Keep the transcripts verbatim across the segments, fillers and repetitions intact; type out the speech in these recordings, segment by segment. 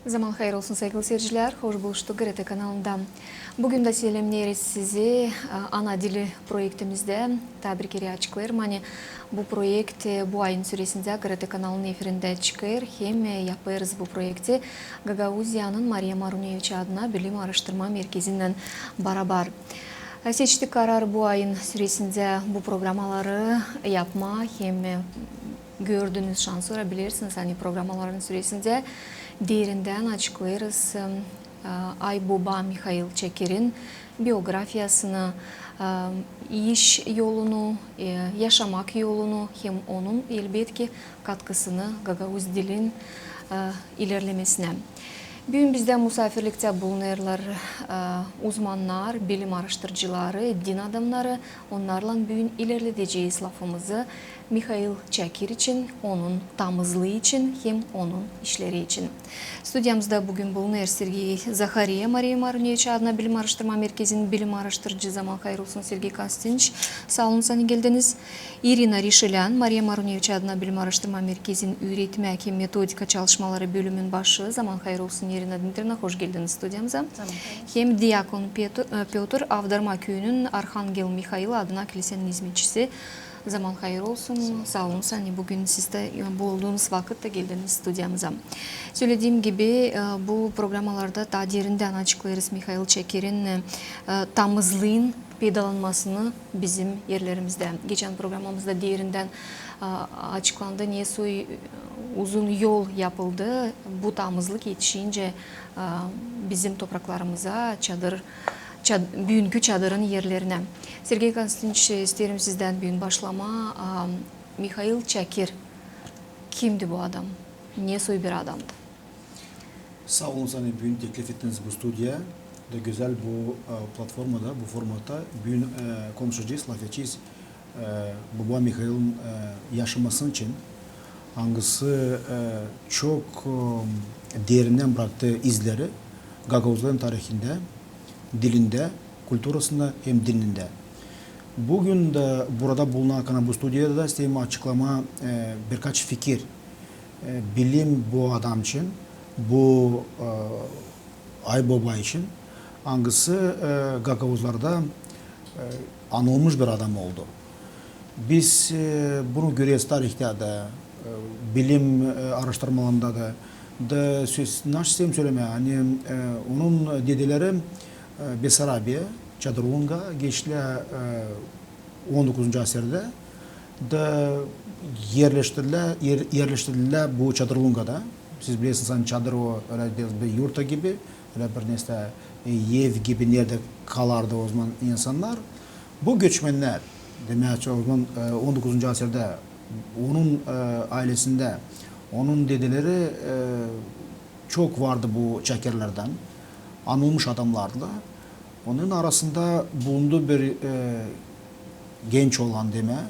Zaman hayır olsun, saygılı seyircilär. Hoş buluştuk GRT kanalında. Büün dä selämneeriz sizi, e, Ana dili proektimizdä. Taa bir kerä açıklêêrım, ani bu proekt, e, bu ayın süresindä GRT kanalının efirindä çıkêr. Hem, e, yapêrız bu proekti Gagauziyanın Mariya Maruneviç adına bilim aaraştırma merkezinnän barabar. E, seçtik karar bu ayın süresindä bu programmaları yapmaa hem, e, gördünüz, şansora bilersiniz, ani programmaların süresindä derindän açıklêêrız, e, Ayboba Mihail Çakirin biografiyasını, e, iş yolunu, e, yaşamak yolunu hem onun, elbetki, katkısını gagauz dilin, e, ilerlemesinä. Büün bizdä musaafirliktä bulunêrlar, e, uzmannar, bilim aaraştırıcıları, din adamnarı. Onnarlan büün ilerledecez lafımızı Mihail Çakir için, onun tamızlıı için hem onun işleri için. Studiyamızda büün bulunêr Sergey Zahariya, Mariya Maruneviç adına bilim aaraştırma merkezinin bilim aaraştırıcısı. Zaman hayır olsun, Sergey Konstantinoviç. Saa olun, ani geldiniz. İrina Rişilän, Mariya Maruneviç adına bilim aaraştırma merkezinin üüretmäk hem metodika çalışmaları bölümün başı. Zaman hayır olsun, İrina Dmitriyevna, hoş geldiniz studiyamıza. Zaman hayır. Hem Diakon Pötr, e, Pötr, Avdarma küüyünün Arhangel Mihail adına kilisenin izmetçisi. Zaman hayır olsun. Saa olun, ani büün siz dä, e, bulunduunuz vakıtta geldiniz studiyamıza. Sölediim gibi, e, bu programmalarda taa derindän açıklêêrız Mihail Çakirin, e, e, tamızlıın peydalanmasını bizim erlerimizdä. Geçän programmamızda derindän, e, açıklandı, ne soy, e, uzun yol yapıldı bu tamızlık etişincä, e, bizim topraklarımıza, çadır, çad-, büünkü çadırın erlerinä. Sergey Konstantinoviç, isteerim sizdän büün başlamaa. A, Mihail Çakir, kimdi bu adam? Ne soy bir adamdı? Saa olun, ani büün teklif ettiniz bu studiya da gözäl bu, e, platformada, bu formatta büün, e, konuşacez, lafedecez, e, Boba Mihailin, e, yaşaması için, angısı, e, çok, e, derindän braktıı izleri gagauzların tarihindä, dilindä, kulturasında hem dinindä. Büün dä burada bulunarkan bu studiyada da isteerim açıklamaa, e, birkaç fikir, e, bilim bu adam için, bu, e, Ayboba için, angısı, e, gagauzlarda, e, anılmış bir adam oldu. Biz, e, bunu göreriz tarihta da, e, bilim, e, aaraştırmalarında da. Da söz, nasıl isteerim sölemää, ani, e, onun dedeleri, e, Besarabiya, Çadırlunga geçtilär, e, on dokuzuncu asırdä da erleştirilär, er-, erleştirilär bu Çadırlungada. Siz bilersiniz, ani çadır o ölä bir, bir yurta gibi, ölä bir nesä, e, ev gibi, neredä kalardı ozaman insannar. Bu göçmennär, demäk, ozaman, e, on dokuzuncu asırdä onun, e, aylesindä, onun dedeleri, e, çok vardı bu Çakirlerdän, anılmış adamnardı. Onun arasında bulundu bir, e, genç olan demää,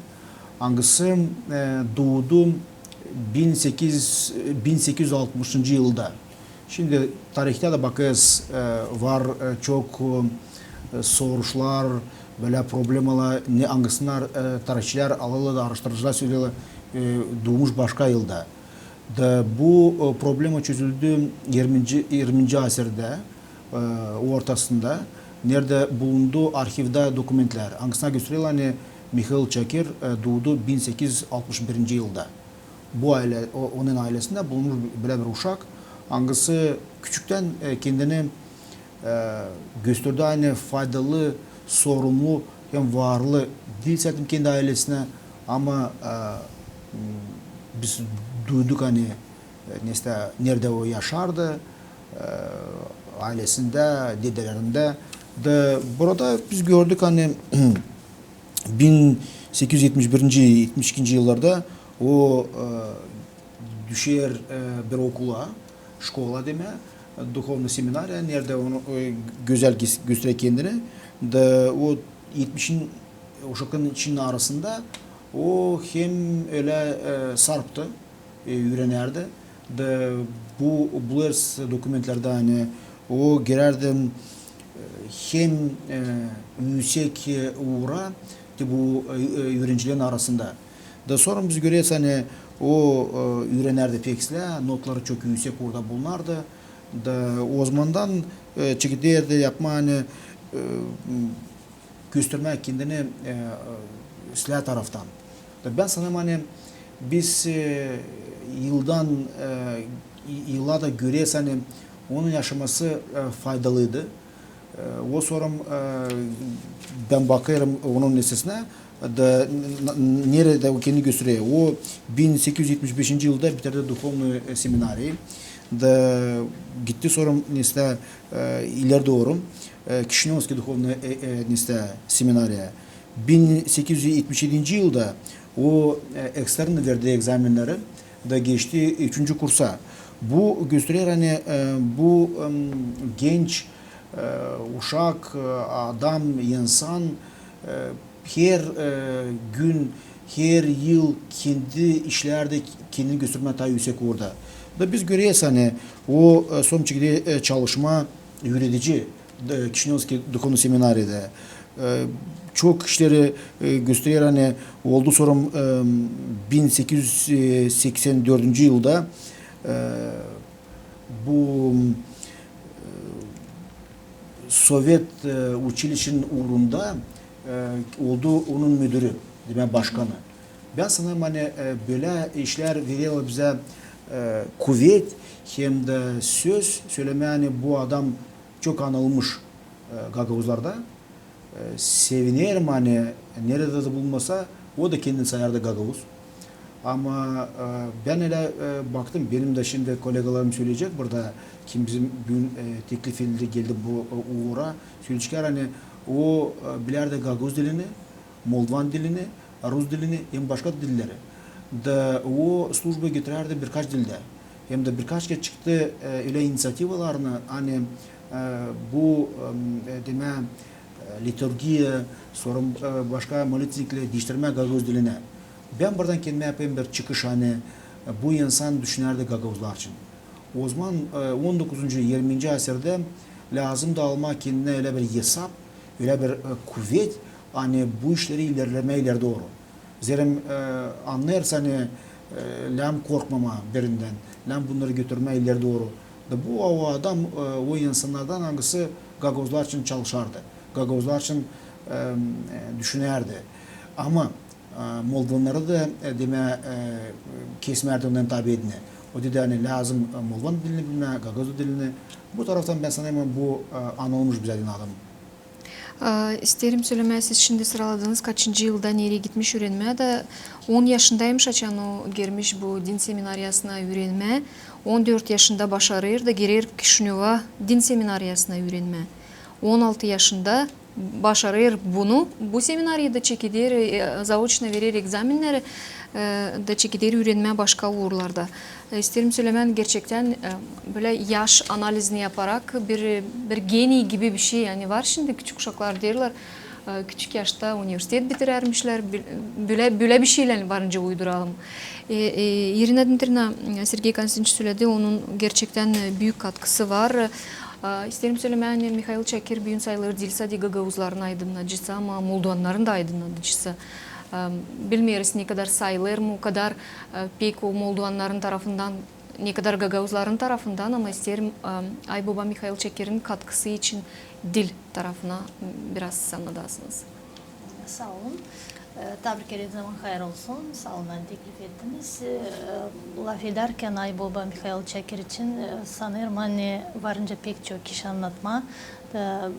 angısı, e, duudu bin sekiz, bin sekiz üz altmışıncı yılda. Şindi tarihta da bakêrız, e, var, e, çok, e, soruşlar, bölä problemalar, ne angısınnar, e, tarihçilär alêrlar da, aaraştırıcılar söleerlär, e, duumuş başka yılda. Da bu, e, problema çözüldü irminci, irminci asırdä, e, ortasında, neredä bulundu arhivdä dokumentlär, angısında gösterilär, ani Mihail Çakir, e, duudu bin sekiz üz altmış birinci yılda. Bu aylä, o, onun aylesindä bulunmuş bölä bir uşak, angısı küçüktän, e, kendini e, gösterdi, ani faydalı, sorumlu hem varlı diil sade kendi aylesinä, ama, e, m, biz duyduk, ani, e, nesä, neredä o yaşardı, e, aylesindä, dedelerindä. Da burada biz gördük, ani bin sekiz üz etmiş birinci, etmiş ikinci yıllarda o, e, düşer, e, bir okula, şkola demää, duhovnıy seminariya, neredä onu, e, gözäl gö-, gösterer kendini. Da o etmişin, uşakın içinin arasında o hem ölä, e, sarptı, e, üürenärdi. Da bu, bulêrız dokumentlerdä, ani o girärdi, e, hem, e, üüsek, e, uura, te bu, e, e, üürencilerin arasında. Da sora biz göreriz, ani o, e, üürenärdi pek islää, notları çok üüsek uurda bulunardı. Da ozamandan, e, çekeder dä yapmaa, ani, e, göstermää kendini, e, e, islää taraftan. Da bän sanêrım, ani biz, e, yıldan, e, y-, yıllarda göreriz, ani onun yaşaması, e, faydalıydı. E, o sorum, e, bän bakêrım onun nesesinä, da n-, n-, neredä o kendini gösterer. O bin sekiz üz etmiş beşinci yılda bitirdi duhovnıy, e, seminariyayı. Da gitti sorum nesä, e, ileri dooru, e, Kişinövskiy duhovnıy, e, e, nesä seminariya. Bin sekiz üz etmiş edinci yılda o, e, ekstern verdi egzamenneri da geçti üçüncü kursa. Bu gösterer, ani, e, bu, em, genç, e, uşak, e, adam, insan, e, her, e, gün, her yıl kendi işlerdä kendini göstermää taa üüsek uurda. Da biz göreriz, ani o, e, sorum çekeder, e, çalışmaa üüredici, e, Kişinövskiy duhovnıy seminariyada. E, çok işleri, e, gösterer, ani oldu sorum, e, bin sekiz üz seksen dördüncü yılda, e, bu, e, Sovet, e, uçilişçinin uurunda, e, oldu onun müdürü, demäk, başkanı. Bän sanêrım, ani, e, bölä işlär verer bizä, e, kuvet hem dä söz sölemää, ani bu adam çok anılmış, e, gagauzlarda. E, sevinerim, ani neredä dä bulunmasa, o da kendini sayardı gagauz. Ama, e, bän ölä, e, baktım, benim dä şindi kolegalarım söleyecek burada, kim bizim büün, e, teklif edildi, geldi bu, e, uura. Söleyecekler, ani o, e, bilärdi gagauz dilini, moldovan dilini, rus dilini hem başka dilleri. Da o slujba götürärdi birkaç dildä. Hem dä birkaç kerä çıktı, e, ölä iniţiativalarını, ani, e, bu, e, demää, e, liturgiya, sorum, e, başka molitvennikleri diiştirmää gagauz dilinä. Bän buradan kendimä yapêrım bir çıkış, ani, e, bu insan düşünärdi gagauzlar için. Ozaman, e, on dokuzuncu, irminci asirdä lääzımdı almaa kendinä ölä bir esap, ölä bir, e, kuvet, ani bu işleri ilerlemää ileri dooru. Zerä, e, annêêrsın, ani, e, lääzım korkmamaa birindän, lääzım bunnarı götürmää ileri dooru. Da bu o adam, e, o insannardan, angısı gagauzlar için çalışardı, gagauzlar için, e, e, düşünärdi. Ama, e, moldovannarı da, e, demää, e, kesmärdi ondan tabeedini. O dedi, ani lääzım, e, moldovan dilini bilmää, gagauz dilini. Bu taraftan bän sanêrım, bu, e, anılmış bizä deyni adam. A, isteerim sölemää, siz şindi sıraladınız, kaçıncı yılda nereyi gitmiş üürenmää. Da on yaşındaymış, açan o girmiş bu din seminariyasına üürenmää. On dört yaşında başarêr da girer Kişinöva din seminariyasına üürenmää. On altı yaşında başarêr bunu, bu seminariyada çekeder, e, zaoçno verer egzamenneri, e, da çekeder üürenmää başka uurlarda. E, isteerim sölemää, gerçektän, e, bölä yaş analizini yaparak bir, bir geniy gibi bir şey, ani var şindi küçük uşaklar deerlär, e, küçük yaşta universitet bitirärmişlär, bö-, bölä, bölä bir şeylär varınca uyduralım. E, e, İrina Dmitriyevna, Sergey Konstantinoviç söledi, onun gerçektän, e, büük katkısı var. E, isteerim sölemää, ani Mihail Çakir büün sayılêr diil sade gagauzların aydınnadıcısı, ama moldovannarın da aydınnadıcısı. E, bilmeeriz, ne kadar sayılêr mı, o kadar, e, pek o moldovannarın tarafından, ne kadar gagauzların tarafından, ama isteerim, e, Ayboba Mihail Çakirin katkısı için dil tarafına biraz annadasınız. Saa olun. E, tabrik ederim, zaman hayır olsun. Saa olun, ani teklif ettiniz. E, lafedärkän Ayboba Mihail Çakir için, e, sanêrım, ani varınca pek çok iş annatmaa da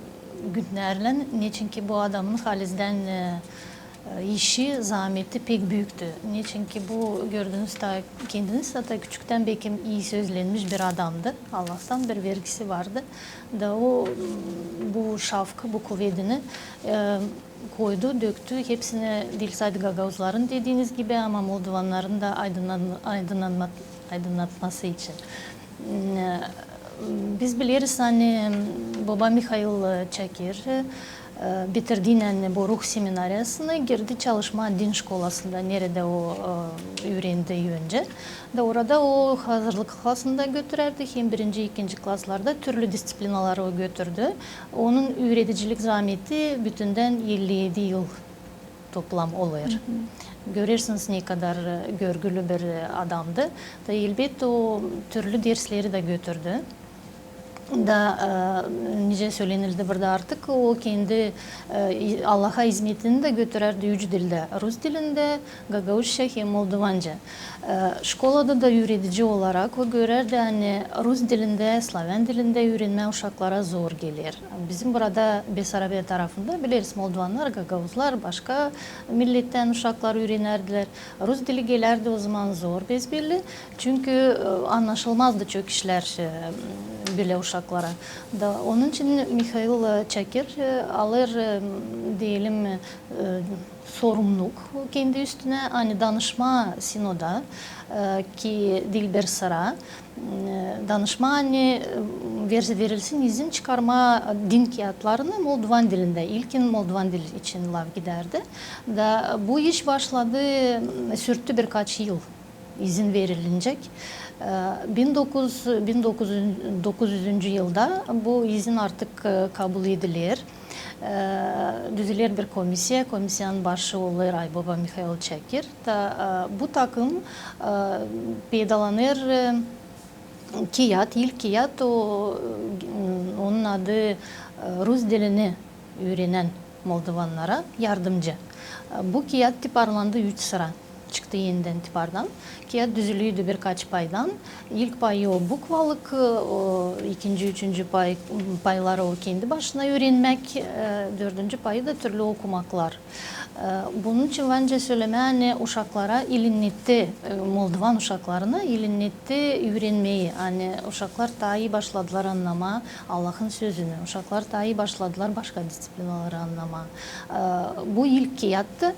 günnärlän, neçinki bu adamın halizdän, e, e, işi, zaameti pek büüktü. Neçinki bu, gördünüz taa kendiniz, hatta küçüktän bekim ii sözlenmiş bir adamdı. Allahtan bir vergisi vardı. Da o, bu şafkı, bu kuvedini, e, koydu, döktü hepsinä, diil sade gagauzların, dediiniz gibi, ama moldovannarın da aydınlan-, aydınlanma-, aydınlatması için. E, biz bileriz, ani boba Mihail Çakir, e, bitirdiynän bu ruh seminariyasını girdi çalışmaa din şkolasında, neredä o, e, üürendi öncä. Da orada o hazırlık klasında götürärdi, hem birinci, ikinci klaslarda türlü disţiplinaları o götürdü. Onun üüredicilik zaameti bütündän elli edi yıl toplam olêr. Görersiniz, ne kadar, e, görgülü bir, e, adamdı. Da, elbette, o türlü dersleri dä götürdü. Da, e, nicä sölenildi burada artık, o kendi, e, i-, Allaha izmetini dä götürärdi üç dildä: rus dilindä, gagauzça hem moldovanca. E, şkolada da üüredici olarak o görärdi, ani rus dilindä, slavän dilindä üürenmää uşaklara zor geler. Bizim burada Besarabiya tarafında, bileriz, moldovannar, gagauzlar, başka millettän uşaklar üürenärdilär. Rus dili gelärdi o zaman zor, besbelli. Çünkü, e, annaşılmazdı çok işlär, e, bölä uşaklara. Da onun için Mihail, e, Çakir, e, alêr, e, deyelim, e, sorumluluk kendi üstünä, ani danışmaa sinoda, e, ki diil bir sıra, e, danışmaa, ani, e, ver-, verilsin izin çıkarmaa din kiyatlarını moldovan dilindä. İlkin moldovan dili için laf gidärdi. Da bu iş başladı, m, sürttü birkaç yıl, izin verilincek. E, bin dokuz, bin dokuz, dokuz üzüncü yılda bu izin artık, e, kabul ediler. E, düzüler bir komisiya, komisiyanın başı olêr Ayboba Mihail Çakir. Da, e, bu takım, e, peydalanêr, e, kiyat, ilk kiyat o, e, onun adı, e, rus dilini üürenän moldovannara yardımcı. E, bu kiyat tiparlandı üç sıra. Çıktı enidän tipardan. Kiyat düzülüydü birkaç paydan. İlk payı o bukvalık, o ikinci, üçüncü pay, payları o kendi başına üürenmäk, e, dördüncü payı da türlü okumaklar. E, bunun için var nicä sölemää, ani uşaklara ilinnetti, e, moldovan uşaklarına ilinnetti üürenmeyi. Ani uşaklar taa ii başladılar annamaa Allahın sözünü. Uşaklar taa ii başladılar başka disciplinaları annamaa. E, bu ilk kiyattı.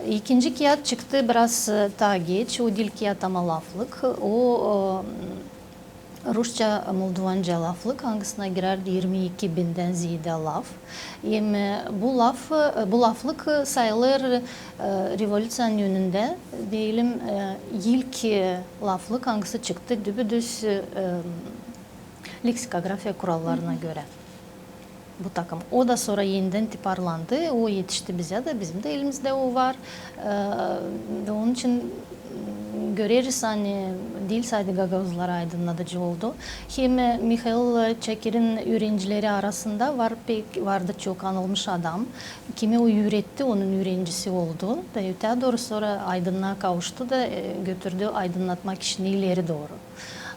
İkinci kiyat çıktı biraz, e, taa geç. O diil kiyat, ama laflık. O, e, rusça, moldovanca laflık, angısına girärdi irmi iki bindän zeedä laf. Hem, e, bu laf, e, bu laflık, e, sayılêr, e, revolüţiyanın önündä, deyelim, e, ilk, e, laflık, angısı çıktı dübüdüz, e, leksikografiya kurallarına görä. Bu takım. O da sora enidän tiparlandı, o etişti bizä dä, bizim dä elimizdä o var. E, onun için, m, göreriz, ani diil sade gagauzları aydınnadıcı oldu. Hem, e, Mihail Çakirin üürencileri arasında var pek, vardı çok anılmış adam. Kimi o üüretti, onun üürencisi oldu. Da ötää dooru sora aydınnaa kavuştu da, e, götürdü aydınnatmak işini ileri dooru.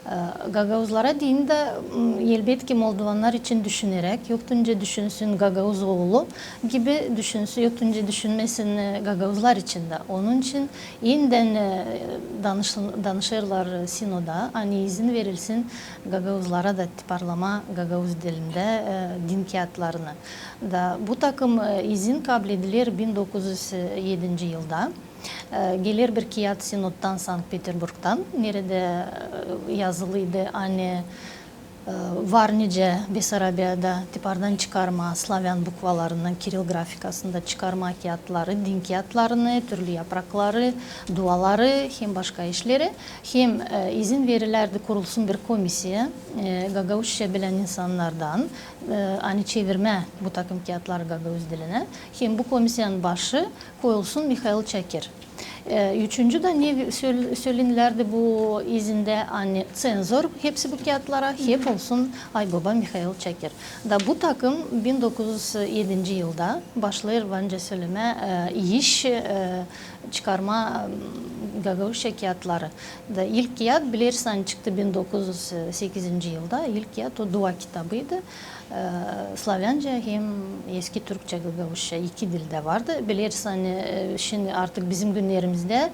E, gagauzlara deyni dä, m, elbetki, moldovannar için düşüneräk, yoktu nicä düşünsün gagauz oolu gibi düşünsün, yoktu nicä düşünmesin, e, gagauzlar için dä. Onun için enidän, e, danış-, danışêrlar sinoda, ani izin verilsin gagauzlara da tiparlamaa gagauz dilindä, e, din kiyatlarını. Da bu takım, e, izin kablediler bin dokuz üz edinci yılda. E, geler bir kiyat sinodtan Sankt-Peterburgtan, neredä, e, yazılıydı, ani, e, var nicä Besarabiyada tipardan çıkarmaa slavän bukvalarını, kiril grafikasında çıkarmaa kiyatları, din kiyatlarını, türlü yaprakları, duaları hem başka işleri. Hem, e, izin verilärdi kurulsun bir komisiya, e, gagauzça bilän insannardan, e, ani çevirmää bu takım kiyatları gagauz dilinä. Hem bu komisiyanın başı koyulsun Mihail Çakir. E, üçüncü dä ne söl-, sölenilärdi bu izindä, ani ţenzor hepsi bu kiyatlara, hep olsun Ayboba Mihail Çakir. Da bu takım bin dokuz üz edinci yılda başlêêr, var nicä sölemää, e, iş, e, çıkarmaa, m, gagauzça kiyatları. Da ilk kiyat, bilersin, ani çıktı bin dokuz üz sekizinci yılda, ilk kiyat o dua kitabıydı. E, slavänca hem eski türkçä, gagauzça iki dildä vardı. Bilersin, ani, e, şindi artık bizim günnerimizdä,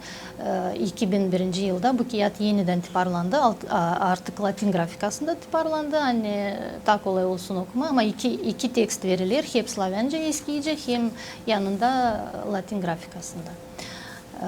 e, iki bin birinci yılda bu kiyat enidän tiparlandı, alt-, a, artık latin grafikasında tiparlandı, ani taa kolay olsun okumaa, ama iki, iki tekst veriler, hem slavänca eskiicä, hem yanında latin grafikasında. E,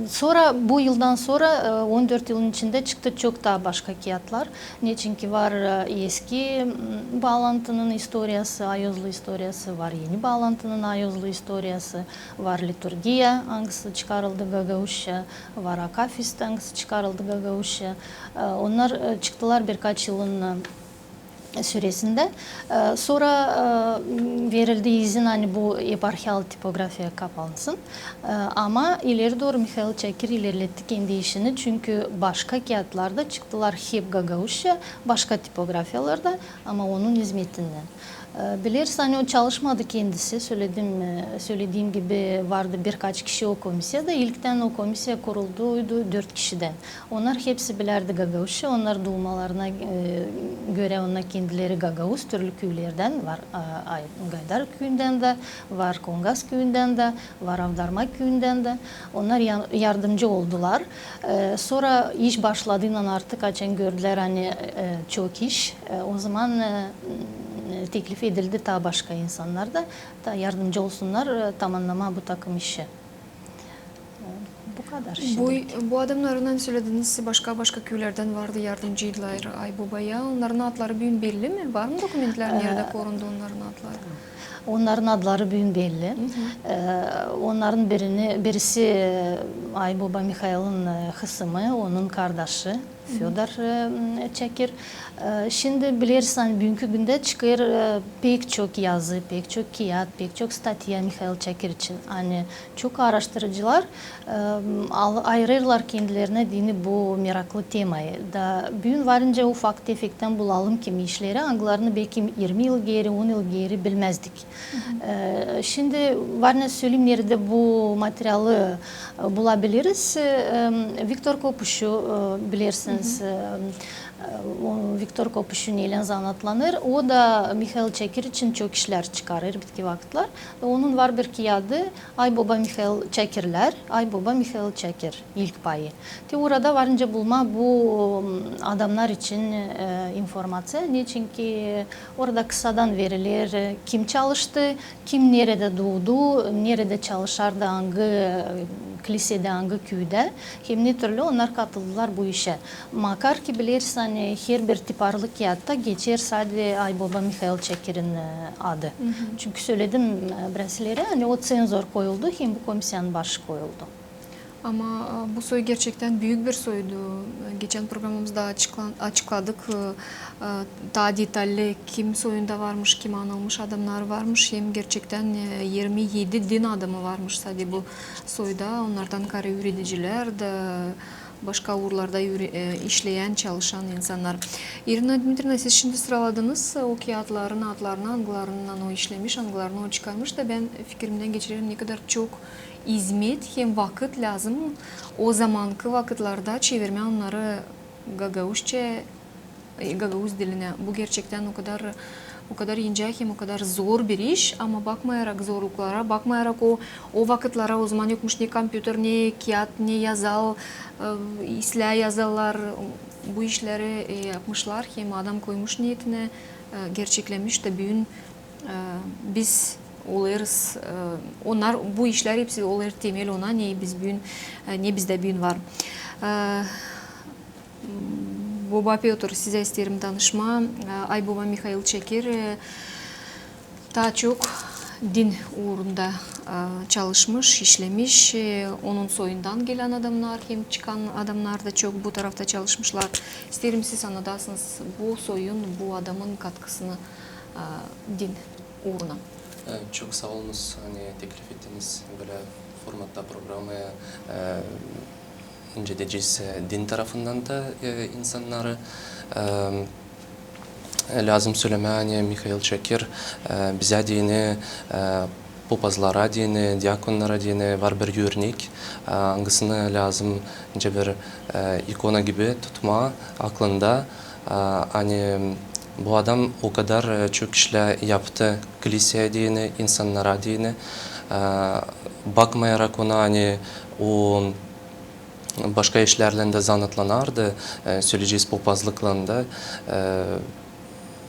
sora, bu yıldan sora, e, on dört yılın içindä çıktı çok taa başka kiyatlar. Neçinki var, e, eski, m, baalantının istoriyası, ayozlu istoriyası, var eni baalantının ayozlu istoriyası, var liturgiya, angısı çıkarıldı gagauzça, var akafist, angısı çıkarıldı gagauzça. E, onnar, e, çıktılar birkaç yılın, e, süresindä. E, sora, e, verildi izin, ani bu eparhial tipografiya kapansın. E, ama ileri dooru Mihail Çakir ilerletti kendi işini, çünkü başka kiyatlarda çıktılar hep gagauzça, başka tipografiyalarda, ama onun izmetindän. E, bilersin, ani o çalışmadı kendisi, söledim, e, sölediim gibi, vardı birkaç kişi o komissiyada. İlktän o komissiya kurulduydu dört kişidän. Onnar hepsi bilärdi gagauzça, onnar duumalarına, e, görä onnar kendileri gagauz, türlü küülerdän var, a, ay, Gaydar küüyündän dä, var Kongaz küüyündän dä, var Avdarma küüyündän dä. Onnar ya-, yardımcı oldular. E, sora iş başladıynan artık, açan gördülär, ani, e, çok iş, e, ozaman, e, teklif edildi taa başka insannar da, taa yardımcı olsunnar, e, tamannama bu takım işi. E, bu kadar şimdilik. Bu adamnarı, ani sölediniz, başka-başka küülerdän vardı, yardımcıydılar Aybobaya. Onnarın adları büün belli mi? Var mı dokumentlär, neredä korundu onnarın adları? Onnarın adları büün belli. E, onnarın birini, birisi, e, Ayboba Mihailin, e, hısımı, onun kardaşı Födor, e, Çakir. E, şindi bilersin, ani büünkü gündä çıkêr, e, pek çok yazı, pek çok kiyat, pek çok statya Mihail Çakir için. Ani çok aaraştırıcılar, e, al-, ayırêrlar kendilerinä deyni bu meraklı temayı. Da büün varınca ufak-tefektän bulalım kimi işleri, angılarını beki irmi yıl geeri, on yıl geeri bilmäzdik. E, şindi var ne söleyim, neredä bu materialı, e, bulabiliriz. E, Viktor Kopuşu, e, bilersiniz, e, e, o Viktor Kopuşu neylän zanaatlanêr. O da Mihail Çakir için çok işlär çıkarêr bitki vakıtlar. Onun var bir kiyadı, Ayboba Mihail Çakirlär, Ayboba Mihail Çakir, ilk payı. Te orada varınca bulmaa bu, m, adamnar için, e, informaţiya. Neçinki orada kısadan veriler, e, kim çalıştı, kim neredä duudu, neredä çalışardı, angı, e, klisedä, angı küüdä, hem ne türlü onnar katıldılar bu işä. Makar ki bilersin, ani herbir tiparlı kiyatta geçer sade Ayboba Mihail Çakirin, e, adı. Çünkü söledim, e, biraz ileri, ani o ţenzor koyuldu, hem bu komissiyanın başı koyuldu. Ama, e, bu soy gerçektän büük bir soydu. Geçän programamızda açıkla-, açıkladık, e, e, taa detalli, kim soyunda varmış, kim anılmış adamnar varmış. Hem gerçektän, e, irmi edi din adamı varmış sade bu soyda. Onnardan kaarä üüredicilär dä, başka uurlarda üüre-, e, işleyän, çalışan insannar. İrina Dmitrievna, siz şindi sıraladınız, e, o kiyatların adlarını, angılarınnan o işlemiş, angılarını o çıkarmış da, bän fikirimdän geçirerim, ne kadar çok izmet hem vakıt lääzım o zamankı vakıtlarda çevirmää onnarı gagauzça, e, gagauz dilinä. Bu gerçektän o kadar, o kadar incä hem o kadar zor bir iş, ama bakmayarak zorluklara, bakmayarak o, o vakıtlara, o zaman yokmuş ne kompyuter, ne kiyat, ne yazal, e, islää yazallar, bu işleri, e, yapmışlar, hem adam koymuş niyetinä, e, gerçeklemiş da büün E, biz olêrız, e, onnar, bu işlär hepsi olêr temel ona, ne biz büün, e, ne bizdä büün var. E, Boba Pötr, sizä isteerim danışmaa, e, Ayboba Mihail Çakir, e, taa çok din uurunda, e, çalışmış, işlemiş, e, onun soyundan gelän adamnar hem çıkan adamnar da çok bu tarafta çalışmışlar. İsteerim siz annadasınız bu soyun, bu adamın katkısını, e, din uuruna. E, çok saa olunuz, ani teklif ettiniz bölä formatta programayı, e, incedecez, e, din tarafından da, e, insannarı. E, lääzım sölemää, ani Mihail Çakir, e, bizä deyni, e, popazlara deyni, diakonnara deyni var bir örnek, e, angısını lääzım nicä bir, e, ikona gibi tutmaa aklında. E, ani bu adam o kadar, e, çok işlär yaptı kliseyä deyni, insannara deyni. E, bakmayarak ona, ani o başka işlärlän dä zanaatlanardı, e, söleyecez, popazlıklan da, e,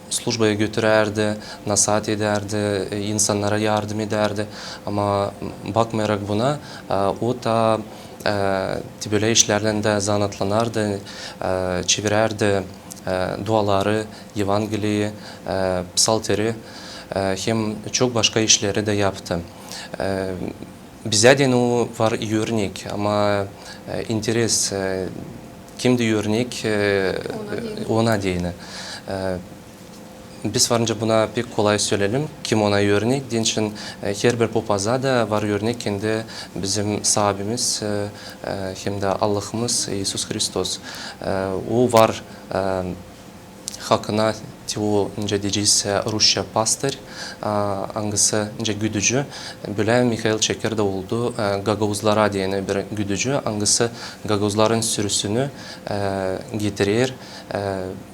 slujbaya götürärdi, nasaat edärdi, e, insannara yardım edärdi. Ama bakmayarak buna, e, o taa, e, te bölä işlärlän dä zanaatlanardı, e, çevirärdi, e, duaları, Evangeliyi, e, psalteri, e, hem çok başka işleri dä yaptı. E, Bizä deyni o var örnek, ama, e, interes, e, kimdi örnek, e, ona deyni. E, Biz varınca buna pek kolay söleyelim, kim ona örnek. Deyni için, e, herbir popaza da var örnek kendi bizim Saabimiz, e, e, hem dä Allahımız İisus Hristos. E, o var, e, hakına te o, nicä deyecez, e, rusça pastor, a, angısı nicä güdücü. Bölä Mihail Çeker dä oldu, e, gagauzlara deyni bir güdücü, angısı gagauzların sürüsünü, e, getirer, e,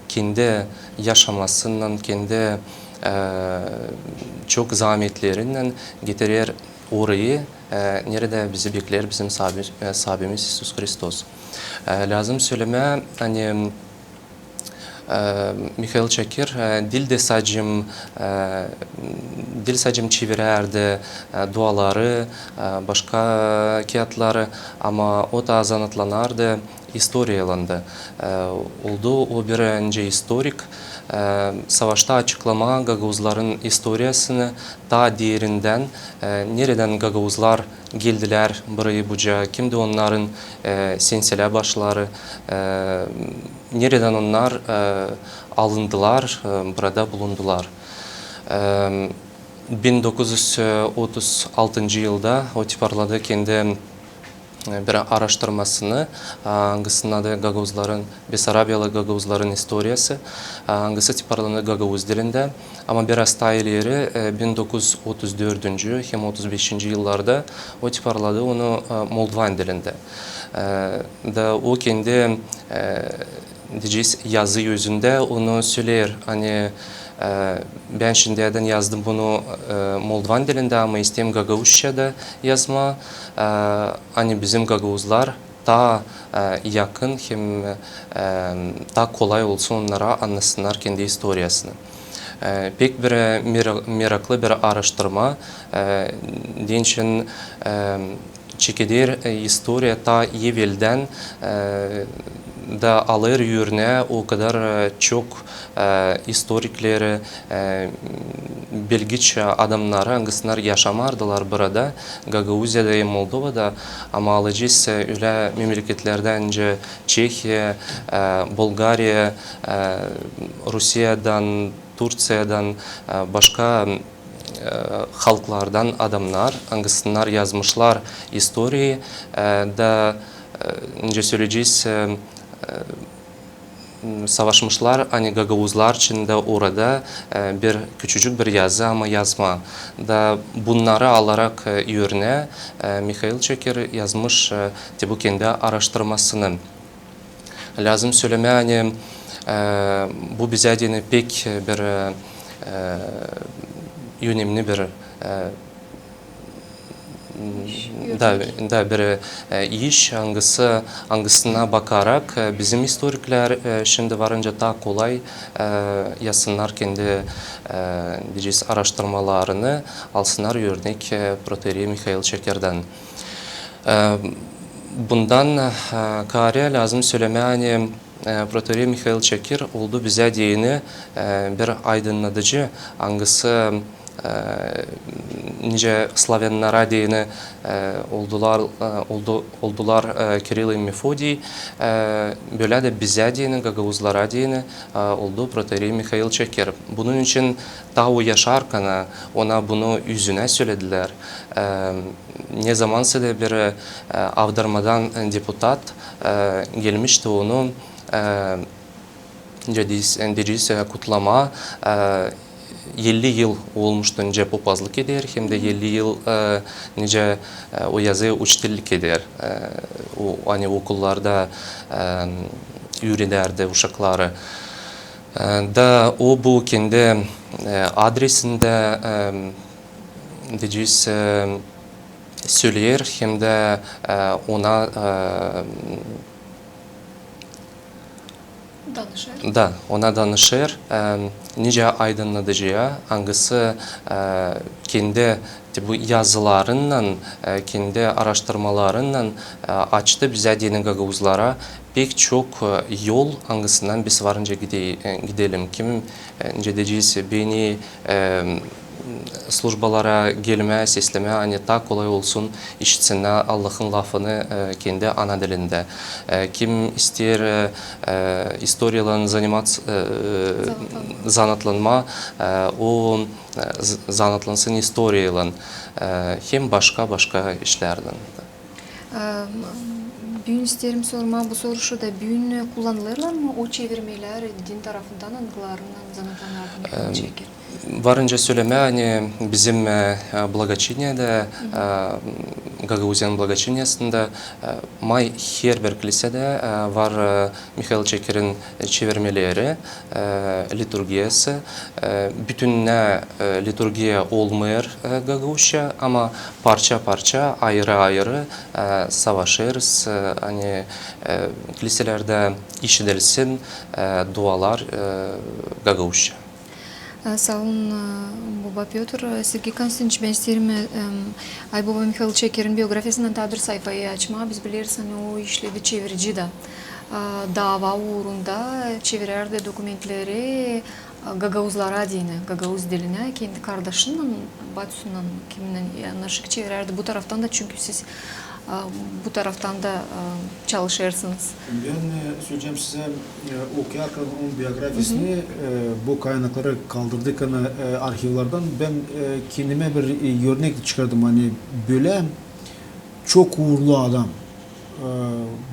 kendi yaşamasınnan, kendi, e, çok zaametlerinnän getirer orayı, e, neredä bizi bekleer bizim Saabi-, e, Saabimiz İisus Hristos. E, lääzım sölemää, ani, e, Mihail Çeker, e, diil dä sade, e, diil sade çevirärdi, e, duaları, e, başka kiyatları, ama o da zanaatlanardı istoriyaylan da. E, oldu o bir nicä istorik, e, savaşta açıklamaa gagauzların istoriyasını taa derindän, e, neredän gagauzlar geldilär burayı bucaa, kimdi onnarın, e, senselä başları, e, neredän onnar, e, alındılar, e, burada bulundular. E, bin dokuz üz otuz altıncı yılda o tiparladı kendi, e, bir araştırmasını, a, angısının adı Gagauzların, Besarabiyalı gagauzların istoriyası, a, angısı tiparlandı gagauz dilindä. Ama biraz taa ileri, e, bin dokuz üz otuz dördüncü hem otuz beşinci yıllarda o tiparladı onu, e, moldvan dilindä. E, da o kendi, e, deyecez, yazı özündä onu söleer, ani, e, bän şindiyädän yazdım bunu, e, moldvan dilindä, ama isteerim gagauzça da yazmaa, e, ani bizim gagauzlar taa, e, yakın hem, e, taa kolay olsun onnara annasınnar kendi istoriyasını. E, pek bir, e, mera-, meraklı bir araştırma, e, deyni için, e, çekeder, e, istoriya taa eveldän, e, da alêr örnää o kadar, e, çok, e, istorikleri, e, bilgiç adamnarı, angısınnar yaşamardılar burada, Gagauziyada hem Moldovada, ama alacez, e, ölä memleketlerdän, nicä Çehiya, e, Bulgariya, e, Rusiyadan, Turţiyadan, e, başka, e, halklardan adamnar, angısınnar yazmışlar istoriyayı, e, da, e, nicä söleyecez, e, e, savaşmışlar, ani gagauzlar için dä orada, e, bir küçücük bir yazı, ama yazmaa. Da bunnarı alarak, e, örnää, e, Mihail Çeker yazmış, e, te bu kendi araştırmasını. Lääzım sölemää, ani, e, bu bizä deyni pek bir, e, e, önemli bir, e, da, da bir, e, iş, angısı, angısına bakarak, e, bizim istoriklär, e, şindi varınca taa kolay, e, yazsınnar kendi, e, deyecez, araştırmalarını, alsınnar örnek, e, protoierey Mihail Çekerdän. E, bundan, e, kaarä lääzım sölemää, ani, e, protoierey Mihail Çeker oldu bizä deyni, e, bir aydınnadıcı, angısı, e, nicä slavennara deyni, e, oldular, e, oldu, oldular, e, Kirill hem Mefodiy, e, bölä dä bizä deyni, gagauzlara deyni, e, oldu protoierey Mihail Çeker. Bunun için taa o yaşarkana ona bunu üzünä söledilär. E, nezamansa da bir, e, Avdarmadan, e, deputat, e, gelmişti onu, e, nicä deyecez, e, kutlamaa, e, elli yıl olmuştu, nicä popazlık eder, hem dä elli yıl, e, nicä, e, o yazıya uçitellik eder, e, o, ani okullarda, e, üüredärdi uşakları. E, da o bu kendi, e, adresindä, e, deyecez, e, söleer, hem dä, e, ona, e, danışêr. Da, ona danışêr, e, nicä aydınnadıcıya, angısı, e, kendi te bu yazılarınnan, e, kendi araştırmalarınnan, e, açtı bizä deyni gagauzlara pek çok, e, yol, angısından biz varınca gide-, e, gidelim. Kim, e, nicä deyecez, beni, e, slujbalara gelmää, seslemää, ani taa kolay olsun işitsinnär Allahın lafını, e, kendi ana dilindä. E, kim isteer, e, e, istoriyaylan zanimat-, e, zanaatlanmaa, e, o, e, z-, zanaatlansın istoriyaylan, e, hem başka-başka işlärlän. Em, büün isteerim sormaa bu soruşu da, büün kullanılêrlar mı o çevirmelär din tarafından, angılarınnan zanaatlanardı Mihail Çeker? Varınca sölemää, ani bizim, e, e, благочиние dä, e, Gagauziyanın благочиниесindä, e, may herbir klisedä, e, var, e, Mihail Çekerin çevirmeleri, e, liturgiyası, e, bütünnä, e, liturgiya olmêêr, e, gagauzça, ama parça-parça, ayırı-ayırı, e, savaşêrız, e, ani, e, kliselerdä işidilsin, e, dualar, e, gagauzça. E, saa olun, e, baba Pötr. E, Sergey Konstantinoviç, bän isteerim, e, em, Ayboba Mihail Çekerin biografiyasından taa bir sayfayı açmaa. Biz bileriz, ani o işledi çevirici dä. E, dava uurunda çevirärdi dokumentleri, e, gagauzlara deyni, gagauz dilinä, kendi kardaşınnan, batyusınnan, kiminnän, e, yanaşık çevirärdi. Bu taraftan da, çünkü siz e, bu taraftan da, e, çalışêrsınız. Bän, e, söleyecäm sizä, e, okuyarkan onun biografiyasını, e, bu kaynakları kaldırdık, ani, e, arhivlerdän bän, e, kendimä bir, e, örnek çıkardım, ani bölä çok uurlu adam. E,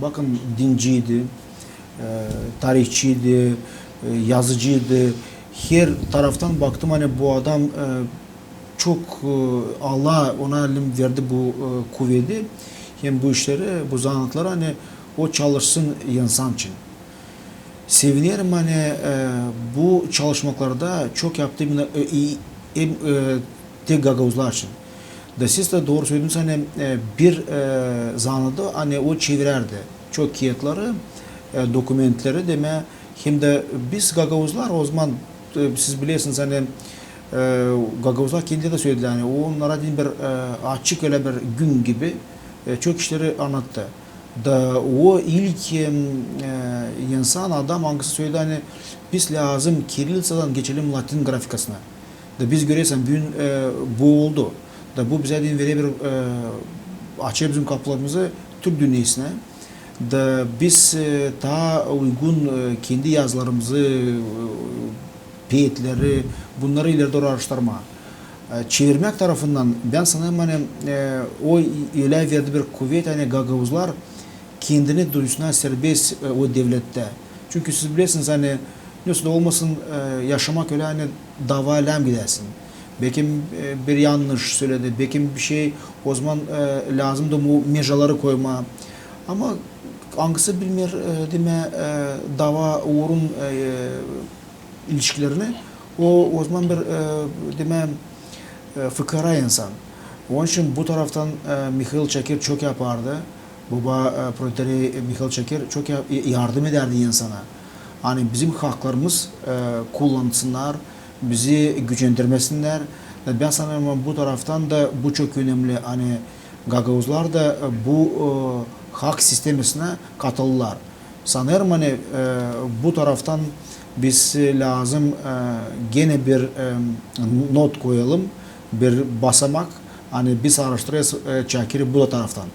bakın, dinciydi, e, tarihçiydi, e, yazıcıydı. Her taraftan baktım, ani bu adam, e, çok, e, Allah ona verdi bu, e, kuvedi, hem bu işleri, bu zanaatları, ani o çalışsın insan için. Sevinerim, ani, e, bu çalışmaklarda çok yaptı, e, i-, hem, e, tek gagauzlar için. Da siz dä dooru sölediniz, ani, e, bir, e, zanaatı, ani o çevirärdi çok kiyatları, e, dokumentleri, demää, hem dä biz gagauzlar o zaman, e, siz bilersiniz, ani, e, gagauzlar kendi dä söledilär, ani onnara deyni bir, e, açık ölä bir gün gibi, e, çok işleri annattı. Da o ilk, e, insan, adam, angısı söledi, ani biz lääzım kirilliţadan geçelim latin grafikasına. Da biz görersän, büün, e, bu oldu. Da bu bizä deyni verer bir, e, açêr bizim kapılarımızı türk dünnesinä. Da biz, e, taa uygun, e, kendi yazılarımızı, e, peetleri, bunnarı ileri dooru aaraştırmaa. E, çevirmäk tarafından, bän sanêrım, ani, e, o ölä verdi bir kuvet, ani gagauzlar kendini duysunnar serbest, e, o devlettä. Çünkü siz bilersiniz, ani, nesoy da olmasın, e, yaşamak ölä, ani dava lääzım gidäsin. Bekim, e, bir yannış söledi, bekim bir şey, o zaman, e, lääzımdı bu mejaları koymaa. Ama angısı bilmeer, e, demää, e, dava uurun, e, ilişkilerini, o, o zaman bir, e, demää, e, fıkara insan. Onun için bu taraftan, e, Mihail Çeker çok yapardı. Baba, e, protoerey Mihail Çeker çok ya-, yardım edärdi insana. Ani bizim haklarımız, e, kullansınnar, bizi gücendirmesinnär. Bän sanêrım, bu taraftan da bu çok önemli. Ani gagauzlar da, e, bu, e, hak sistemasına katıldılar. Sanêrım, ani, e, bu taraftan biz, e, lääzım, e, genä bir, e, not koyalım, bir basamak, ani biz aaraştırêrız, e, Çakeri bu da taraftan.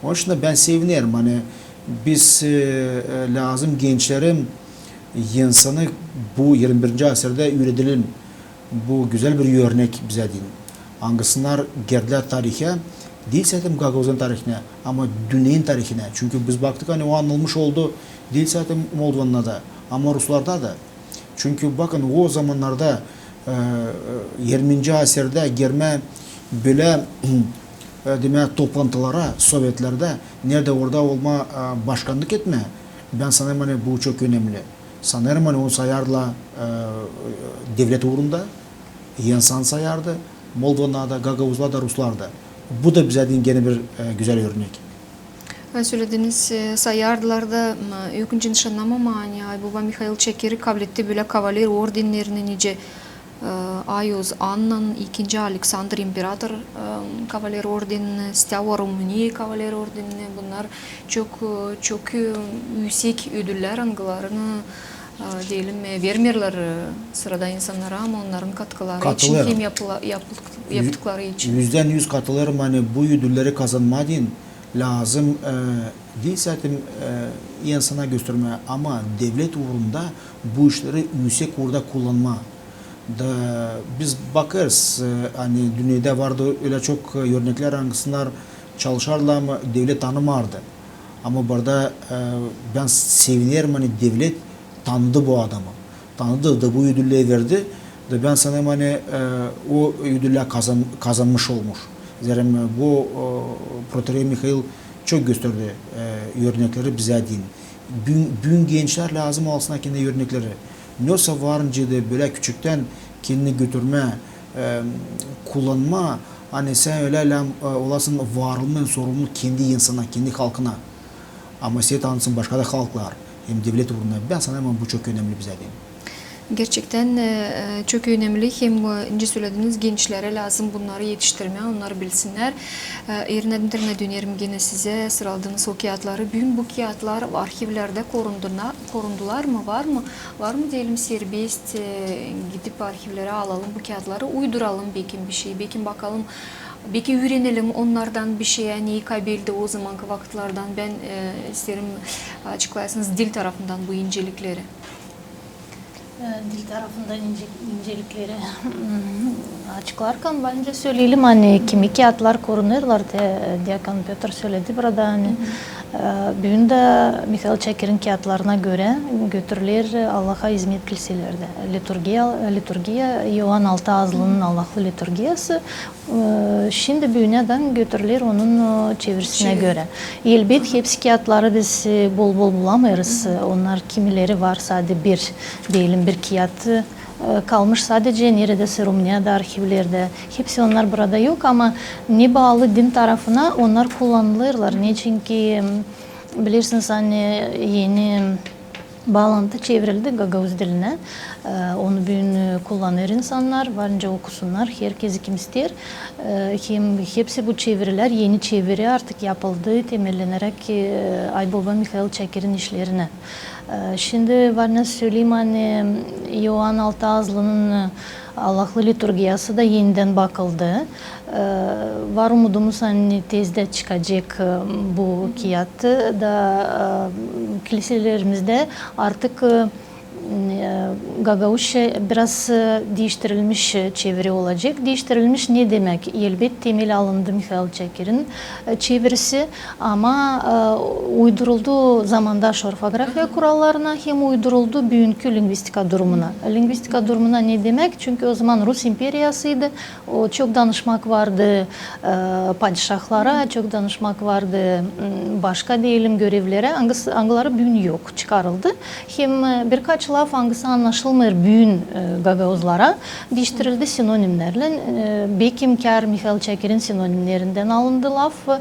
Onun için dä bän sevinerim, ani biz, e, e, lääzım gençleri, insanı bu irmi birinci asirdä üüredelim. Bu gözäl bir örnek bizä deyni. Angısınnar girdilär tarihä, diil sade gagauzların tarihinä, ama dünneyin tarihinä. Çünkü biz baktık, ani o annılmış oldu, diil sade Moldovanın da, ama ruslarda da. Çünkü bakın, o zamannarda, e, e, irminci asirdä girmää bölä, e, demää, toplantılara sovetlerdä, neredä orada olmaa, e, başkanlık etmää, bän sanêrım, ani bu çok önemli. Sanêrım, ani onu sayardılar, e, devlet uurunda, insan sayardı, moldovannar da, gagauzlar da, ruslar da. Bu da bizä deyni genä bir, e, gözäl örnek. Sölediniz, e, sayardılar da, m, ökünç, şaşırmadım, ani Ayboba Mihail Çekeri kabletti bölä kavaler ordennerini, nicä, e, Ayoz Annan, ikinci Aleksandr imperator, e, kavaler ordenini, Steaua României kavaler ordenini. Bunnar çok, e, çok, e, üüsek ödüllär, angılarını e, deyelim, e, vermeerlär, e, sıradan insannara, ama onnarın katkıları için, katılêrım, hem yapıla-, yapıldık-, yaptıkları için. Üzdän üz katılêrım, ani bu ödülleri kazanmaa deyni lääzım, e, diil sade, e, insana göstermää, ama devlet uurunda bu işleri üüsek uurda kullanmaa. Da biz bakêrız, e, ani dünnedä vardı ölä çok, e, örneklär, angısınnar çalışardılar, ama devlet tanımardı. Ama burada, e, bän sevinerim, ani devlet tanıdı bu adamı. Tanıdı da bu ödülleri verdi. Da bän sanêrım, ani, e, o ödüllär kazan-, kazanmış olmuş. Zerä, e, bu, e, protoierey Mihail çok gösterdi, e, örnekleri bizä deyni. Büün, büün gençlär lääzım alsınnar kendi örnekleri. Nesoy var nicä dä bölä küçüktän kendini götürmää, e, kullanmaa, ani sän ölä lääzım, e, olasın var olmaa sorumlu kendi insana, kendi halkına. Ama sän tanıtsın başka da halklar, hem devlet uuruna. Bän sanêrım, bu çok önemli bizä deyni. Gerçektän, e, e, çok önemli, hem, e, nicä sölediniz, gençlerä lääzım bunnarı etiştirmää, onnar bilsinnär. E, İrina Dmitriyevna, dönerim genä sizä, sıraladınız o kiyatları. Büün bu kiyatlar arhivlerdä korunduna-, korundular mı, var mı? Var mı, deyelim, serbest, e, gidip arhivlerä alalım bu kiyatları, uyduralım bekim bişey, bekim bakalım, bekim üürenelim onnardan bişey, ani kabildä o zamankı vakıtlardan. Bän, e, isteerim, açıklayasınız dil tarafından bu incelikleri. E, dil tarafından ince-, incelikleri açıklarkan, bän nicä söleyelim, ani kimi kiyatlar korunêrlar, te, e, diakon Pötr söledi burada, ani, e, büün dä Mihail Çakirin kiyatlarına görä götürüler Allaha izmet kilselerdä. Liturgiya, liturgiya, İoan Altı Azlının Allahlı liturgiyası, e, şindi büünädän götürüler onun, e, çevirisinä görä. Elbet, hepsi kiyatları biz, e, bol-bol bulamêêrız. E, onnar kimileri var sade bir, deyelim, bir kiyat, e, kalmış sadecä neredäsä Rumuniyada arhivlerdä. Hepsi onnar burada yok, ama ne baalı din tarafına, onnar kullanılêrlar. Neçinki, m, bilersiniz, ani eni baalantı çevirildi gagauz dilinä. E, onu büün, e, kullanêr insannar, var nicä okusunnar, herkezi kim isteer. E, hem hepsi bu çevirilär, eni çeviri artık yapıldı, temelleneräk, e, Ayboba Mihail Çakirin işlerinä. E, şindi var nicä söleyim, ani İoan Altı Azlının, e, Allahlı liturgiyası da enidän bakıldı. E, var umudumuz, ani tezdä çıkacek, e, bu kiyat da, e, kilselerimizdä artık, e, e, gagauzça biraz, e, diiştirilmiş, e, çeviri olacek. Diiştirilmiş ne demäk? Elbet, temel alındı Mihail Çakirin, e, çevirisi, ama, e, uyduruldu zamandaş orfografiya kurallarına hem uyduruldu büünkü lingvistika durumuna. Lingvistika durumuna ne demäk? Çünkü o zaman Rus imperiyasıydı, o, çok danışmak vardı, e, padişahlara, çok danışmak vardı, m, başka, deyelim, görevlerä, angısı, angıları büün yok, çıkarıldı. Hem, e, birkaç laf, angısı annaşılmêêr büün, e, gagauzlara, diiştirildi sinonimnärlän. E, bekim kär Mihail Çakirin sinonimnerindän alındı laf, e,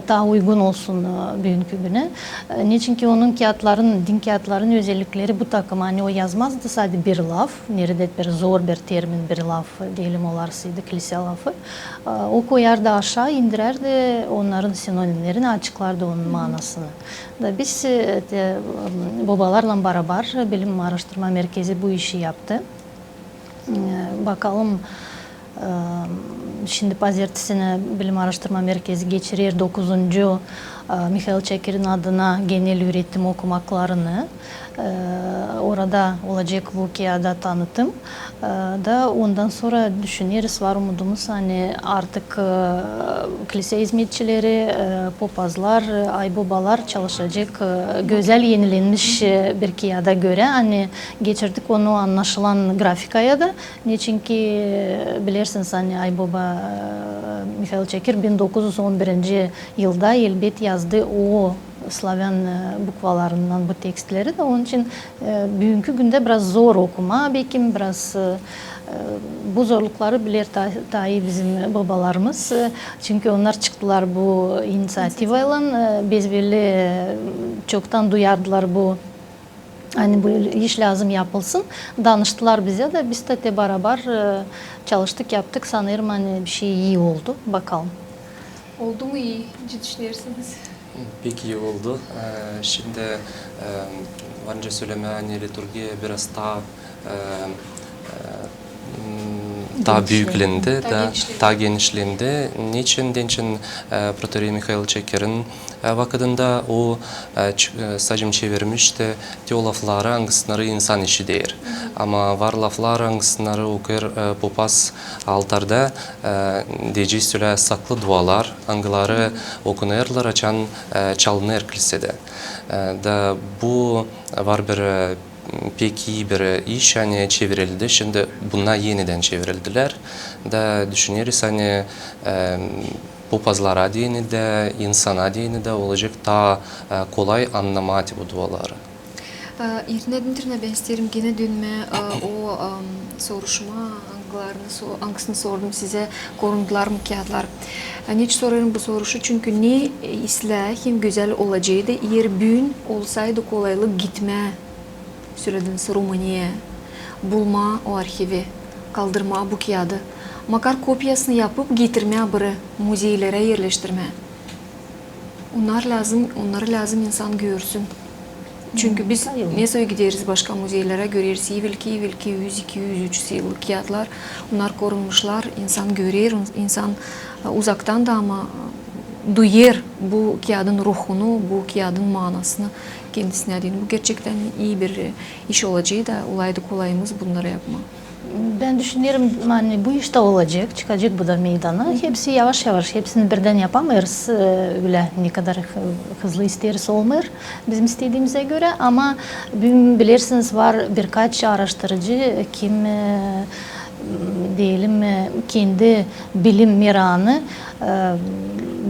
taa uygun olsun, e, büünkü günä. E, neçinki onun kiyatların, din kiyatların özellikleri bu takım, ani o yazmazdı sade bir laf, neredä bir zor bir termin, bir laf, deyelim, olarsıydı, kilsä lafı. E, o koyardı aşaa, indirärdi onnarın sinonimnerini, açıklardı onun maanasını. Da biz, e, te, m, bobalarlan barabar Bilim aaraştırma merkezi bu işi yaptı. E, bakalım, e, şindi pazertesinä Bilim aaraştırma merkezi geçirer dokuzuncu, e, Mihail Çakirin adına genel üüretim okumaklarını. E, orada olacek bu kiyada tanıtım. E, da ondan sora düşüneriz, var umudumuz, ani artık, e, kilsä izmetçileri, e, popazlar, e, aybobalar çalışacek, e, gözäl enilenmiş, e, bir kiyada görä, ani geçirdik onu annaşılan grafikaya da. Neçinki, e, bilersiniz, ani Ayboba, e, Mihail Çakir bin dokuz üz on birinci yılda elbet yazdı o slavän, e, bukvalarından bu tekstleri da. Onun için, e, büünkü gündä biraz zor okumaa, bekim biraz, e, e, bu zorlukları biler ta-, taa ii bizim bobalarımız. E, çünkü onnar çıktılar bu iniţiativaylan, e, bezbelli, e, çoktan duyardılar bu, ani bu iş lääzım yapılsın. Danıştılar bizä da, biz dä te barabar, e, çalıştık, yaptık. Sanêrım, ani bişey ii oldu. Bakalım. Oldu mu ii, nicä düşünersiniz? Pek ii oldu. E, şindi, e, var nicä sölemää, ani liturgiya biraz taa, e, e, m, taa büüklendi, taa genişlendi. Neçin deyni, e, protoierey Mihail Çakirin, e, vakıdında o, e, ç-, e, sacım çevirmişti te o lafları, angısınarı insan işider. Ama var laflar, angısınarı okuyêr, e, popaz altarda, e, deyecez, ölä saklı dualar, angıları okunêrlar, açan, e, çalınêr kilsedä. E, da bu var bir, e, pek ii bir iş, ani çevirildi. Şindi bunnar enidän çevirildilär. Da düşüneriz, ani, e, popazlara deyni dä, insana deyni dä olacek taa, e, kolay annamaa te bu duaları. E, İrina Dmitriyevna, bän isteerim genä dönmää, e, o, e, soruşmaa, angılarını so-, angısını sordum sizä, korundular mı kiyatlar. E, neçin sorêrım bu soruşu? Çünkü ne, e, islää hem gözäl olaceydı, eer büün olsaydı kolaylık gitmää, sölediniz, Rumuniyaya, bulmaa o arhivi, kaldırmaa bu kiyadı, makar kopiyasını yapıp getirmää biri, muzeylerä erleştirmää. Onnar lääzım, onnarı lääzım insan görsün. Çünkü biz ne zaman gideriz başka muzeylerä, göreriz evelki, evelki üz, iki üz, üz üz yıllık kiyatlar. Onnar korunmuşlar, insan görer, insan, e, uzaktan da, ama, e, duyêr bu kiyadın ruhunu, bu kiyadın maanasını kendisinä deyni. Bu gerçektän ii bir, e, iş olaceydı, olaydı kolayımız bunnarı yapmaa. Bän düşünerim, ani bu iş taa olacek, çıkacek bu da meydana. Hepsi yavaş-yavaş, hepsini birdän yapamêêrız, e, ölä ne kadar hı-, hızlı isteeriz, olmêêr bizim istediimizä görä. Ama büün, bilersiniz, var birkaç aaraştırıcı, kim, e, deyelim, e, kendi bilim meraanı, e,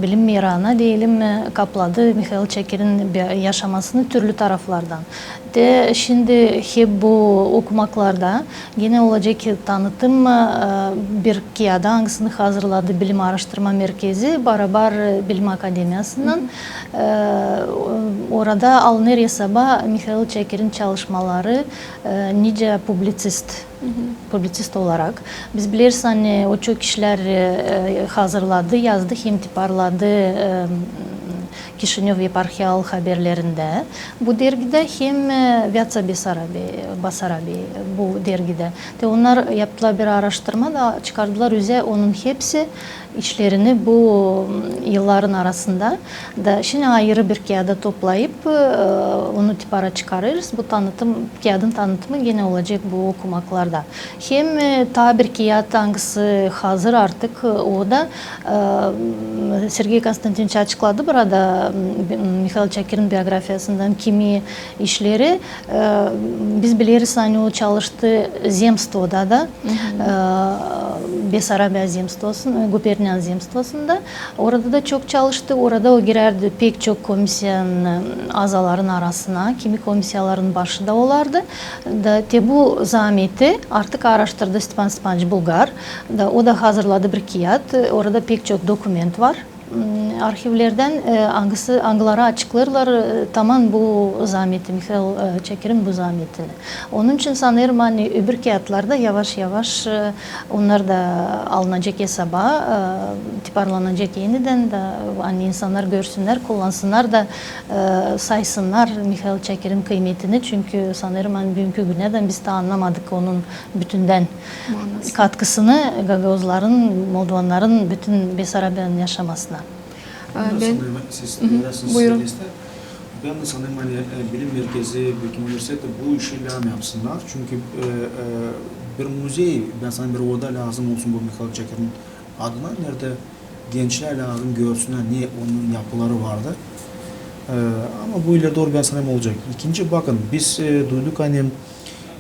bilim meraanı, deyelim, e, kapladı Mihail Çakirin bi-, yaşamasını türlü taraflardan. Te şindi hep bu okumaklarda genä olacek tanıtım, e, bir kiyada, angısını hazırladı Bilim aaraştırma merkezi barabar, e, Bilim akademiyasınnan. E, o-, orada alınêr esaba Mihail Çakirin çalışmaları, e, nicä publitsist, publitsist olarak. Biz bileriz, ani o çok işlär, e, hazırladı, yazdı hem tiparladı, e, Kişinöv eparhiyal haberlerindä bu dergidä hem, e, Veatsa Besarabi, Basarabi bu dergidä. Te onnar yaptılar bir aaraştırma da çıkardılar üzä onun hepsi işlerini bu, m, yılların arasında. Da şindi ayırı bir kiyada toplayıp, e, onu tipara çıkarêrız. Bu tanıtım, kiyadın tanıtımı genä olacek bu okumaklarda. Hem, e, taa bir kiyat, angısı hazır artık, e, o da, e, Sergey Konstantinoviç açıkladı burada, m, bi-, Mihail Çakirin biografiyasından kimi işleri. E, biz bileriz, ani o çalıştı zemstvoda da, e, Besarabiya zemstvosunda, e, Gubernian zemstvosunda. Orada da çok çalıştı. Orada o girärdi pek çok komissiyanın, e, azaların arasına. Kimi komissiyaların başı da olardı. Da te bu zaameti artık aaraştırdı Stepan Stepanoviç Bulgar. Da o da hazırladı bir kiyat. Orada pek çok dokument var, m, arhivlerdän, e, angısı, angıları açıklêêrlar, e, taman bu zaameti, Mihail, e, Çakirin bu zaametini. Onun için sanêrım, ani öbür kiyatlar da yavaş-yavaş, e, onnar da alınacek esaba, e, tiparlanacek enidän da, ani insannar görsünnär, kullansınnar da, e, saysınnar Mihail Çakirin kıymetini. Çünkü sanêrım, ani büünkü günädän biz taa annamadık onun bütündän katkısını gagauzların, moldovannarın, bütün Besarabiyanın yaşamasına. E, bän... Sanêrım, siz buyurun. Bän dä sanêrım, ani, e, bilim merkezi, belki universiteti bu işi lääzım yapsınnar. Çünkü, e, e, bir muzey, bän sanêrım, bir oda lääzım olsun bu Mihail Çakirin adına, neredä gençlär lääzım görsünnär, ne onun yapıları vardı. E, ama bu ileri dooru, bän sanêrım, olacek. İkinci, bakın, biz, e, duyduk, ani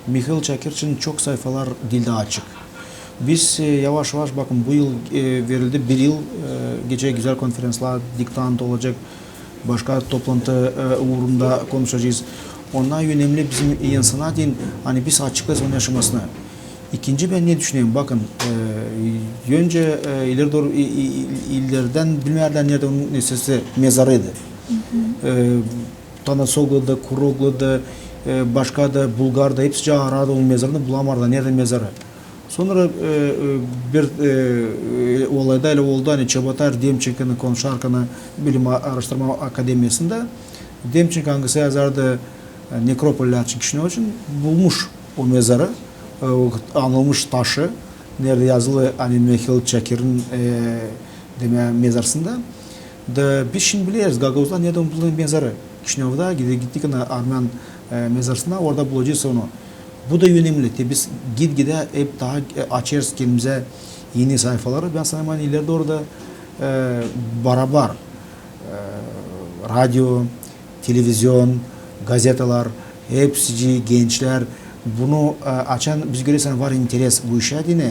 Mihail Çakir için çok sayfalar dildä açık. Biz, e, yavaş-yavaş, bakın, bu yıl, e, verildi bir yıl, e, geçecek gözäl konferenslar, diktant olacek, başka toplantı, e, uurunda konuşacez. Onnar önemli bizim insana deyni, ani biz açıkız onun yaşamasına. İkinci, bän ne düşünerim? Bakın, e, önce, e, ileri dooru, i-, i-, illerdän bilmeerlär, neredä onun nesnesi, mezarıydı. E, Tanasogluda, Kurogluda, e, başka da, Bulgarda, hepsicä arardı onun mezarını, bulamardılar, neredä mezarı. Sora, e, e, bir, e, e, olayda ölä oldu, ani Çebotar Demçenkonun konuşarkan Bilim aaraştırma akademiyasında, Demçenko, angısı yazardı, e, nekropollär için, Kişinöv için, bulmuş o mezarı, e, o anılmış taşı, neredä yazılı, ani Mihail Çakirin, e, demää, mezarında. Da biz şindi bileriz, gagauzlar neredä bulêr mezarı. Kişinövda, gide-, gittik ana armän, e, mezarasına, orada bulacez onu. Bu da önemli. Te biz git-gidä hep taa, e, açêrız kendimizä eni sayfaları. Bän sanêrım, ani ileri dooru da, e, barabar, e, radio, televizion, gazetalar, hepsicii gençlär bunu, e, açan biz göreriz, ani var interes bu işä deyni,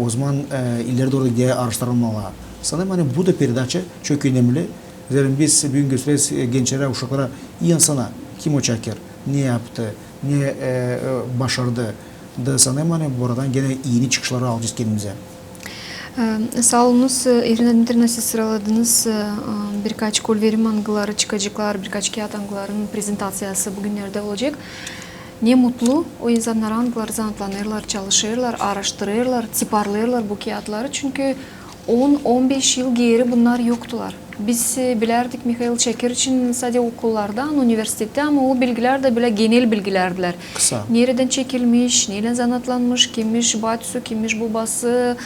ozaman, e, ileri dooru da gidä aaraştırmalar. Sanêrım, ani bu da peredaça çok önemli. Zerä biz büün göstereriz, e, gençlerä, uşaklara, insana, kim o Çakir, ne yaptı, ne, e, e, başardı. Da sanêrım, ani buradan genä eni çıkışları alacez kendimizä. E, saa olunuz, e, İrina Dmitriyevna, siz sıraladınız, e, e, birkaç kolverim, angıları çıkaceklar, birkaç kiyat, angıların prezentaţiyası büünlerdä olacek. Ne mutlu o insannara, angıları zanaatlanêrlar, çalışêrlar, aaraştırêrlar, tiparlêêrlar bu kiyatları, çünkü on, on beş yıl geeri bunnar yoktular. Biz, e, bilärdik Mihail Çakir için sade okullardan, universitettä, ama o bilgilär dä bölä genel bilgilärdilär. Kısa. Neredän çekilmiş, neylän zanaatlanmış, kimmiş batüsü, kimmiş bobası,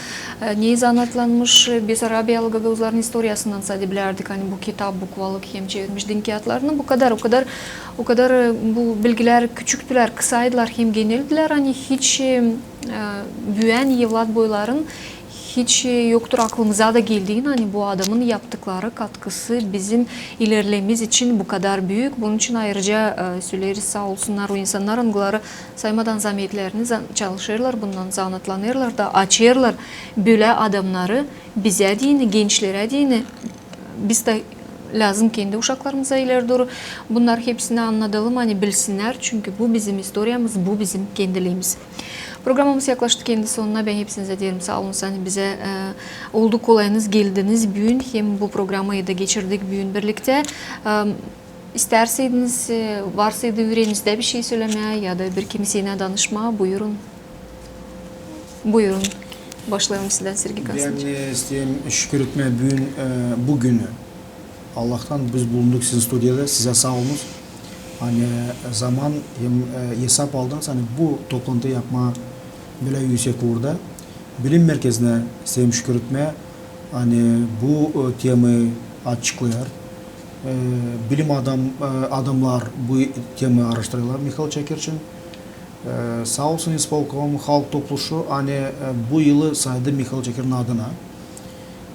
e, ne zanaatlanmış, e, besarabiyalı gagauzların istoriyasından sade bilärdik, ani bu kitap, bukvalık hem çevirmiş din kiyatlarını. Bu kadar, o kadar, o kadar, e, bu bilgilär küçüktülär, kısaydılar hem geneldilär, ani hiç, e, e, büüyän evlat boyların hiç, e, yoktur aklımıza da geldiini, ani bu adamın yaptıkları, katkısı bizim ilerlememiz için bu kadar büük. Bunun için ayırıca, e, söleeriz, saa olsunnar o insannar, angıları saymadan zametlerini za-, çalışêrlar, bundan zanaatlanêrlar da açêrlar bölä adamnarı bizä deyni, gençlerä deyni. Biz dä lääzım kendi uşaklarımıza ileri dooru bunnar hepsini annadalım, ani bilsinnär, çünkü bu bizim istoriyamız, bu bizim kendiliimiz. Programamız yaklaştı kendi sonuna. Bän hepsinizä deerim saa olunuz, ani bizä, e, oldu kolayınız, geldiniz büün hem bu programayı da geçirdik büün birliktä. E, istärseydiniz, e, varsaydı üreenizdä bir şey sölemää ya da bir kimseylän danışmaa, buyurun. Buyurun. Başlayalım sizdän, Sergey Konstantinoviç. Bän, e, isteerim şükür etmää büün, e, bu günü. Allahtan biz bulunduk sizin studiyada, sizä saa olunuz. Ani zaman hem, e, esap aldınız, ani bu toplantı yapmaa bölä üüsek uurda. Bilim merkezinä isteerim şükür etmää, ani bu, e, temayı açıklêêr. E, bilim adam, e, adamnar bu temayı aaraştırêrlar Mihail Çakir için. E, saa olsun ispolkom, halk topluşu, ani, e, bu yılı saydı Mihail Çakirin adına.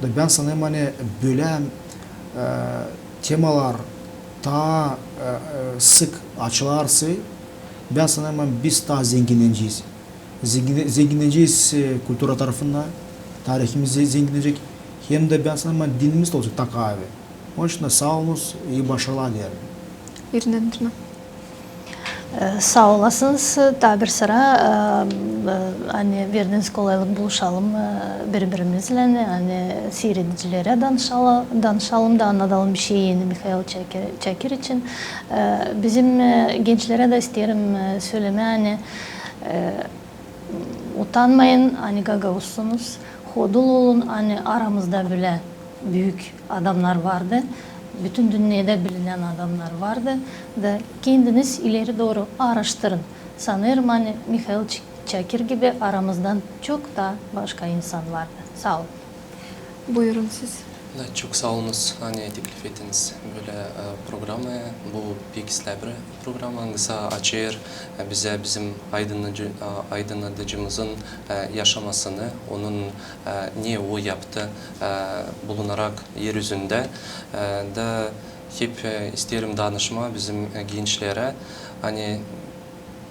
Da bän sanêrım, ani bölä, e, temalar taa, e, e, sık açılarsa, bän sanêrım, ani biz taa zenginnenecez. Zengin-, zenginnenecez, e, kultura tarafında, tarihimiz ze-, zenginnenecek. Hem dä bän sanêrım, ani dinimiz dä olacek taa kaavi. Onun için dä saa olunuz, ii başarılar dileerim. İrina Dmitriyevna. E, saa olasınız, taa bir sıra, e, e, ani verdiniz kolaylık buluşalım, e, biri-birimizlän, ani siiredicilerä danışala-, danışalım da annadalım bir şey eni Mihail Çakir, Çakir için. E, bizim, e, gençlerä dä isteerim, e, sölemää, ani, e, utanmayın, ani gagauzsunuz, hodul olun, ani aramızda bölä büük adamnar vardı. Bütün dünnedä bilinän adamnar vardı. Da kendiniz ileri dooru aaraştırın. Sanêrım, ani Mihail Ç-, Çakir gibi aramızdan çok taa başka insan vardı. Saa olun. Buyurun siz. Da, çok saa olunuz, ani teklif ettiniz bölä, e, programayı. Bu pek islää bir programa, angısı açêr, e, bizä bizim aydınladıcı-, a, aydınladıcımızın, e, yaşamasını, onun, e, ne o yaptı, e, bulunarak er üzündä. E, da hep, e, isteerim danışmaa bizim, e, gençlerä, ani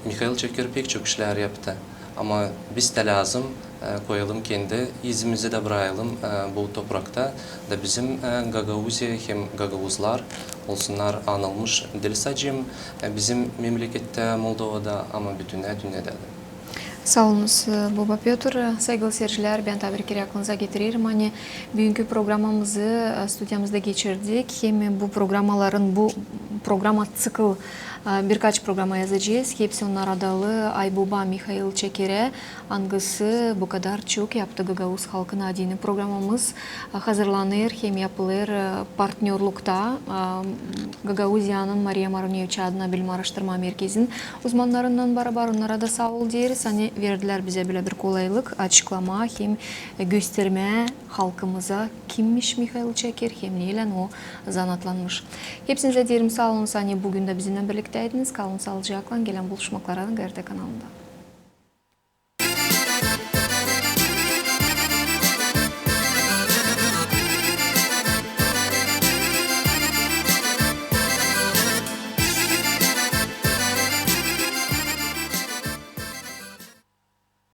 Mihail Çakir pek çok işlär yaptı. Ama biz dä lääzım, e, koyalım kendi izimizi dä bırayalım, e, bu toprakta. Da bizim, e, Gagauziya hem gagauzlar olsunnar anılmış diil sade, e, bizim memlekettä, Moldovada, ama bütünnä dünnedä dä. Saa olunuz, e, baba Pötr. Saygılı seyircilär, bän taa bir kerä aklınıza getirerim, ani büünkü programamızı, e, studiyamızda geçirdik. Hem bu programaların, bu programa ţikl Birkaç programa yazacez. Hepsi onnar adalı Aybuba Mihail Çakerä, angısı bu kadar çok yaptı gagauz halkına adını. Programamız hazırlanêr hem yapılêr partnörlüktä Gagauziyanın Mariya Maruneviç adına bilim aaraştırma merkezin uzmannarınnan barabar. Onnara da saa ol deeriz, ani verdilär bizä bölä bir kolaylık açıklamaa hem göstermää halkımıza, kimmiş Mihail Çaker hem neylän o zanaatlanmış. Hepsinizä deerim saa olun, ani bugün dä bizimnän birliktäydiniz. Kalın saalıcaklan, gelän buluşmaklara GRT kanalında.